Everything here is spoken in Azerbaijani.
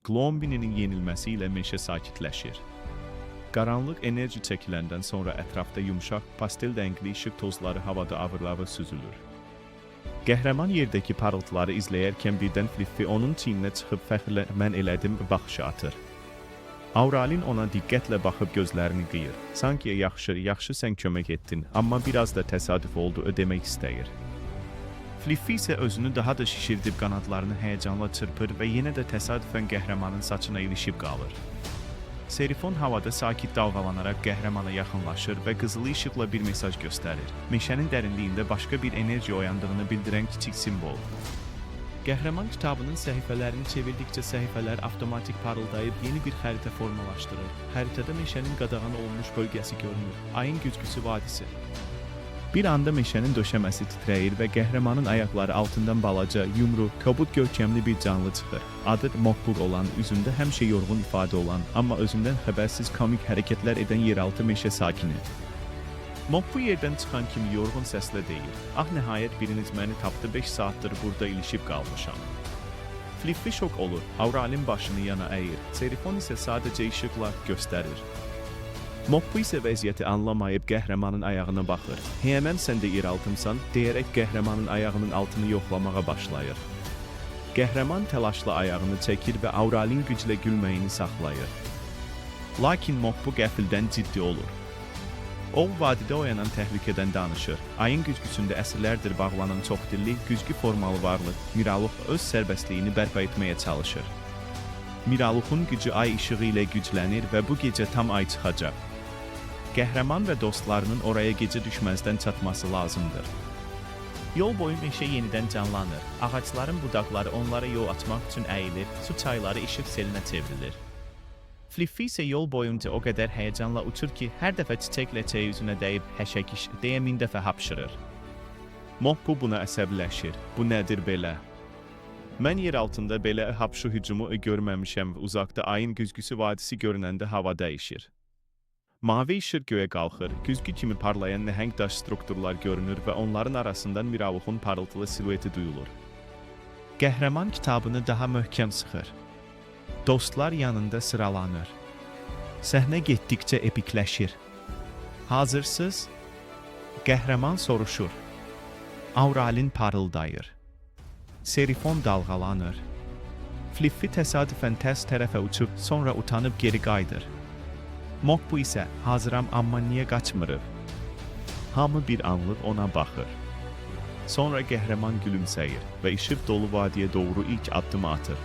Glombinin yenilməsi ilə meşə sakitləşir. Qaranlıq enerji çəkiləndən sonra ətrafda yumşaq, pastel rəngli işıq tozları havada ağır-ağır süzülür. Qəhrəman yerdəki parıltıları izləyərkən birdən Fliffi onun çiyninə çıxıb fəxrlə "Mən elədim" baxışı atır. Auralin ona diqqətlə baxıb gözlərini qıyır. Sanki "Yaxşı, yaxşı, sən kömək etdin, amma biraz da təsadüf oldu" demək istəyir. Fliffi isə özünü daha da şişirdib qanadlarını həyəcanla çırpır və yenə də təsadüfən qəhrəmanın saçına ilişib qalır. Serifon havada sakit dalğalanaraq qəhrəmana yaxınlaşır və qızılı işıqla bir mesaj göstərir. Meşənin dərinliyində başqa bir enerji oyandığını bildirən kiçik simvol. Qəhrəman kitabının səhifələrini çevirdikcə səhifələr avtomatik parıldayıb yeni bir xəritə formalaşdırır. Xəritədə meşənin qadağan olunmuş bölgəsi görünür. Ayın Güzgüsü vadisi. Bir anda meşənin döşəməsi titrəyir və qəhrəmanın ayaqları altından balaca, yumru, kobud görkəmli bir canlı çıxır. Adı Mokbur olan, üzündə həmişə yorğun ifadə olan, amma özündən xəbərsiz komik hərəkətlər edən yeraltı meşə sakini. Mokbu yerdən çıxan kimi yorğun səslə deyir: "Ah, nəhayət biriniz məni tapdı, 5 saatdır burada ilişib qalmışam." Fliffi şok olur, Auralin başını yana əyir, Serifon isə sadəcə işıqla göstərir. Mokbu isə vəziyyəti anlamayıb qəhrəmanın ayağına baxır. "Həmən sən də yeraltımsan" deyərək qəhrəmanın ayağının altını yoxlamağa başlayır. Qəhrəman təlaşla ayağını çəkir və Auralin güclə gülməyini saxlayır. Lakin Mokbu qəfildən ciddi olur. O, vadidə oyanan təhlükədən danışır. Ayın güzgüsündə əsrlərdir bağlanan çoxdilli, güzgü formalı varlıq Miraluh öz sərbəstliyini bərpa etməyə çalışır. Miraluhun gücü ay işığı ilə güclənir və bu gecə tam ay çıxacaq. Qəhrəman və dostlarının oraya gecə düşməzdən çatması lazımdır. Yol boyu meşə yenidən canlanır. Ağacların budaqları onlara yol açmaq üçün əyilir, su çayları işıq selinə çevrilir. Fliffi isə yol boyunca o qədər həyəcanla uçur ki, hər dəfə çiçək ləçəyi üzünə dəyib "Həşəkiş" deyə min dəfə hapşırır. Mokbu buna əsəbləşir. "Bu nədir belə? Mən yer altında belə hapşı hücumu görməmişəm." Uzaqda Ayın Güzgüsü vadisi görünəndə hava dəyişir. Mavi işıq göyə qalxır, güzgü kimi parlayan nəhəng daş strukturlar görünür və onların arasından Miraluhun parıltılı silueti duyulur. Qəhrəman kitabını daha möhkəm sıxır. Dostlar yanında sıralanır. Səhnə getdikcə epikləşir. "Hazırsız?" Qəhrəman soruşur. Auralin parıldayır. Serifon dalğalanır. Fliffi təsadüfən tərs tərəfə uçub, sonra utanıb geri qayıdır. Mokbu isə "Hazıram, amma niyə qaçmırıq?" Hamı bir anlıq ona baxır. Sonra qəhrəman gülümsəyir və işıq dolu vadiyə doğru ilk addımı atır.